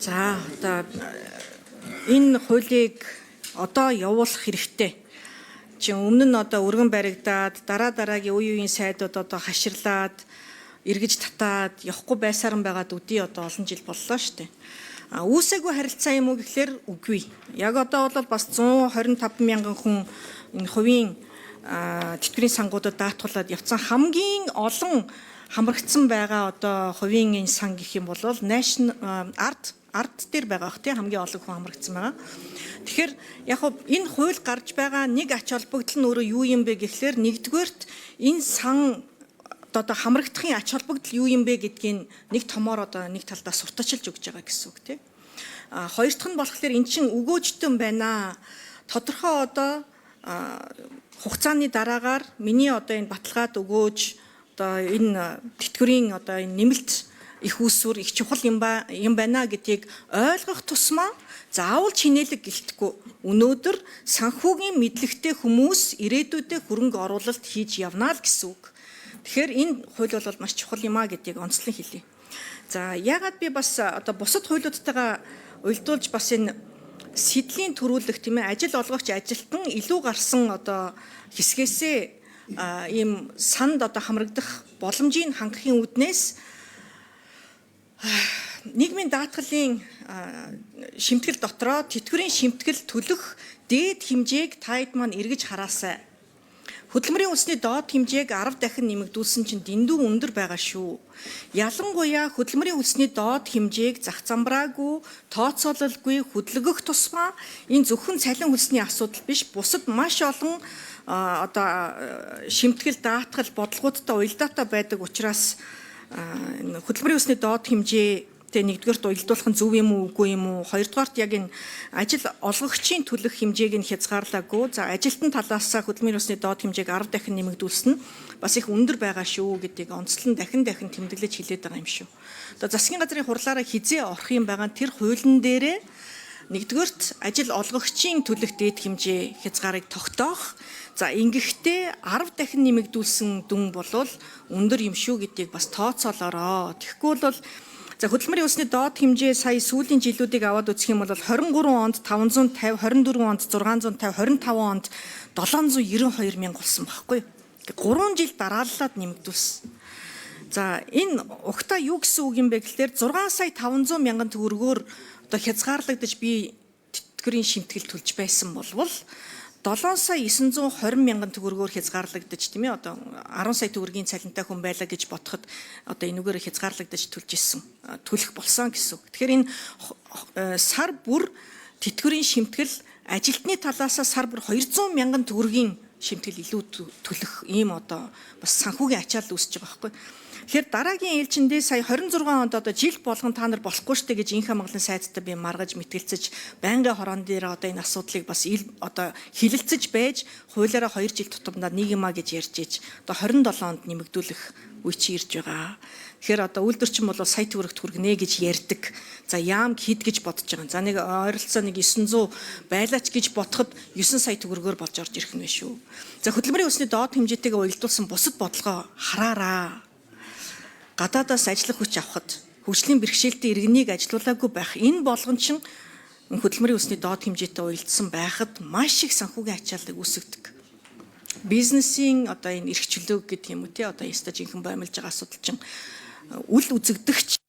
За, одоо энэ хуулийг одоо явуулах хэрэгтэй. Чин өмнө нь одоо өргөн баригдаад, дараа дараагийн үе үеийн сайдууд одоо хаширлаад, эргэж татаад явахгүй байсаар нь байгаад үдий одоо олон жил боллоо шүү дээ. А үүсээгүй харилцаа юм уу гэхлээр үгүй. Яг одоо бол бас 125 мянган хүн энэ хувийн тэтгэврийн сангуудад даатгуулад явцсан. Хамгийн олон хамрагдсан байгаа одоо хувийн энэ сан гэх юм бол national ард дээр байгаа бах, тий, хамгийн олон хүн хамрагдсан байгаа. Тэгэхээр яг хөө энэ хууль гарч байгаа нэг ач холбогдол нь өөрөө юу юм бэ гэхлээр, нэгдүгээрт энэ сан одоо хамрагдахын ач холбогдол юу юм бэ гэдгийг нэг томоор одоо нэг талдаа сурталчилж өгч байгаа гэсэн үг, тий. А хоёр дахь нь болохоор эн чинь өгөөжтөн байна. Тодорхой одоо хугацааны дараагаар миний одоо энэ баталгаад өгөөж, одоо энэ тэтгэврийн одоо энэ нэмэлт их үүсвэр их чухал юм байна гэдгийг ойлгох тусмаа заавал чинээлэг гэлтэхгүй өнөөдөр санхүүгийн мэдлэгтэй хүмүүс ирээдүйдээ хөрөнгө оруулалт хийж явна л гэсэн үг. Тэгэхээр энэ хууль бол маш чухал юм а гэдгийг онцлон хэлье. За, яагаад би бас одоо бусад хуулиудтайгаа уялдуулж бас энэ сэдлийн төрүүлэх, тийм ээ, ажил олгогч ажилтан илүү гарсан одоо хэсгээсээ ийм санд одоо хамрагдах боломжийг хангахын үүднээс нийгмийн даатгалын шимтгэл дотроо тэтгэврийн шимтгэл төлөх дээд хэмжээг та хэд маань эргэж хараасай. Хөдөлмөрийн хөлсний доод хэмжээг 10 дахин нэмэгдүүлсэн чинь дэндүү өндөр байгаа шүү. Ялангуяа хөдөлмөрийн хөлсний доод хэмжээг зах замбраагүй, тооцоололгүй хөдөлгөх тусмаа энэ зөвхөн цалин хөлсний асуудал биш, бусад маш олон одоо шимтгэл даатгал бодлогоудтай уялдаатай байдаг учраас энэ хөдөлмөрийн хөлсний доод хэмжээ тэ нэгдүгээрт уялдуулах нь зөв юм уу, үгүй юм уу? Хоёрдугаарт яг энэ ажил олгогчийн төлөх хэмжээг нь хязгаарлаагүй. За, ажилтан талаас хөдөлмөрийн хөлсний доод хэмжээг 10 дахин нэмэгдүүлсэн нь бас их өндөр байгаа шүү гэдгийг онцлон дахин дахин тэмдэглэж хэлээд байгаа юм шүү. Одоо засгийн газрын хурлаараа хизээ орох юм байгаа, тэр хуулийн дээрээ нэгдүгээрт ажил олгогчийн төлөх дээд хэмжээ хязгаарыг тогтоох. За, ингэхдээ 10 дахин нэмэгдүүлсэн дүн болвол өндөр юм шүү гэдгийг бас тооцоолоороо. Тэгэхгүй бол, за, хөдөлмөрийн хөлсний доод хэмжээ сая сүүлийн жилүүдийг аваад үзэх юм бол 23 онд 550, 24 онд 650, 25 онд 792 мянга болсон байхгүй юу? 3 жил дарааллаад нэмэгдүүлсэн. За, энэ угтаа юу гэсэн үг юм бэ гэхлээр 6 сая 500 мянган төгрөгөөр одоо хязгаарлагдаж би тэтгэврийн шимтгэл төлж байсан болвол 7 сая 920 мянган төгрөгөөр хязгаарлагдаж, тийм ээ, одоо 10 сая төгрөгийн цалинтай хүн байлаа гэж бодоход одоо энүүгээр хязгаарлагдаж төлж исэн, төлөх болсон гэсэн үг. Тэгэхээр энэ сар бүр тэтгэврийн шимтгэл ажилтны талаасаа сар бүр 200 мянган төгрөгийн шимтгэл илүү төлөх ийм одоо бас санхүүгийн ачаал үүсэж байгаа байхгүй. Тэгэхээр дараагийн ээлжиндээ сая 26 онд одоо жил болгон та нар болохгүй штэ гэж инх хамгаалан сайдтай би маргаж мэтгэлцэж, байнгын хорон дээр одоо энэ асуудлыг бас одоо хилэлцэж байж, хуулиараа 2 жил тутамдаа нэг юма гэж ярьж иж одоо 27 онд нэмэгдүүлэх үе чи ирж байгаа. Тэгэхээр одоо үйлдвэрчин бол сая төгрөгт хүргэнэ гэж ярьдаг. За, яам хэд гэж бодож байгаа. За, нэг ойролцоо нэг 900 байлаач гэж бодоход 9 сая төгрөгөөр болж орж ирэх нь шүү. За, хөдөлмөрийн хөлсний доод хэмжээтэйгээ уялдуулсан бусад бодлогоо хараараа. Гадаадаас ажиллах хүч авахд хөгжлийн бэрхшээлтэй иргэнийг ажилуулаагүй байх энэ болгон чинь хөдөлмөрийн хөлсний доод хэмжээтэй уялдсан байхад маш их санхүүгийн ачааллыг үүсгэдэг. Бизнесийн одоо энэ эрх чөлөөг гэдэг юм уу, те, одоо яста жинхэнэ боомлж байгаа асуудал чинь үл үзэгдэгч